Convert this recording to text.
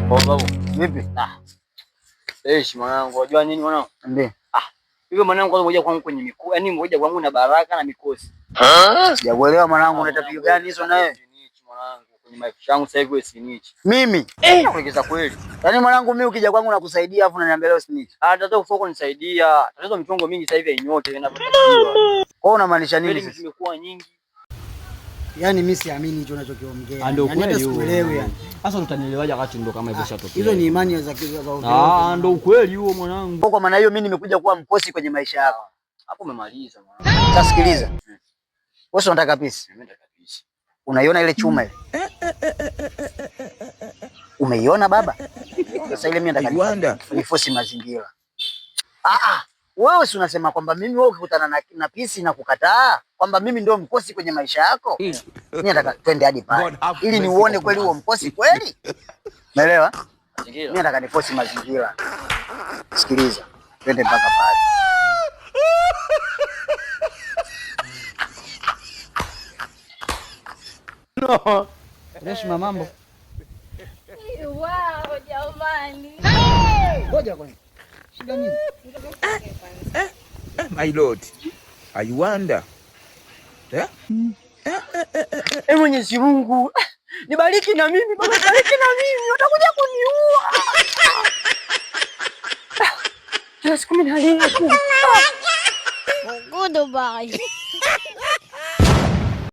Babu, Vipi? Ah. Eh, mwanangu, unajua nini mwanangu? Ndiyo. Ah. Hivyo mwanangu kwanza ngoja kwangu kwenye mikosi. Yaani ngoja kwangu na baraka na mikosi. Sijakuelewa mwanangu, una tatizo gani hizo naye? Mwanangu, kwenye maisha yangu sasa hivi wewe snitch. Mimi? Eh, nakuelekeza kweli. Yaani mwanangu mimi ukija kwangu nakusaidia afu unaniambia leo snitch. Ah, tatizo kufa kunisaidia. Tatizo michongo mingi sasa hivi yenyote inavyotakiwa. Kwa hiyo unamaanisha nini Kweli sasa? zimekuwa nyingi. Yaani mimi siamini hicho unachokiongea. Ah, ndio Yaani hata kweli huo. sikuelewi yani. Sasa utanielewaje wakati ndo kama hivyo shatokea? Hizo ni imani za ovyo. Ah, ndo ukweli huo mwanangu. Kwa maana hiyo mimi nimekuja kuwa mkosi kwenye maisha yako. Hapo umemaliza mwanangu. Sasa sikiliza. Wewe unataka pisi? Mimi nataka pisi. Unaiona ile chuma ile? Umeiona baba? Sasa ile mimi nataka nifosi mazingira. Ah ah. Wewe si unasema kwamba mimi wewe ukikutana na pisi na kukataa kwamba mimi ndio mkosi kwenye maisha yako? Mimi nataka twende hadi pale ili niuone kweli huo mkosi kweli. Umeelewa? Mazingira. Mimi nataka nifosi mazingira. Sikiliza, twende mpaka pale. Reshma, mambo. Wow, jamani. Ngoja kwanza. Shida nini? My lord, I wonder. Eh? Eh, Mwenyezi Mungu. Nibariki na mimi, baba, nibariki na mimi. Utakuja kuniua. Kila siku mimi nalia tu. Goodbye.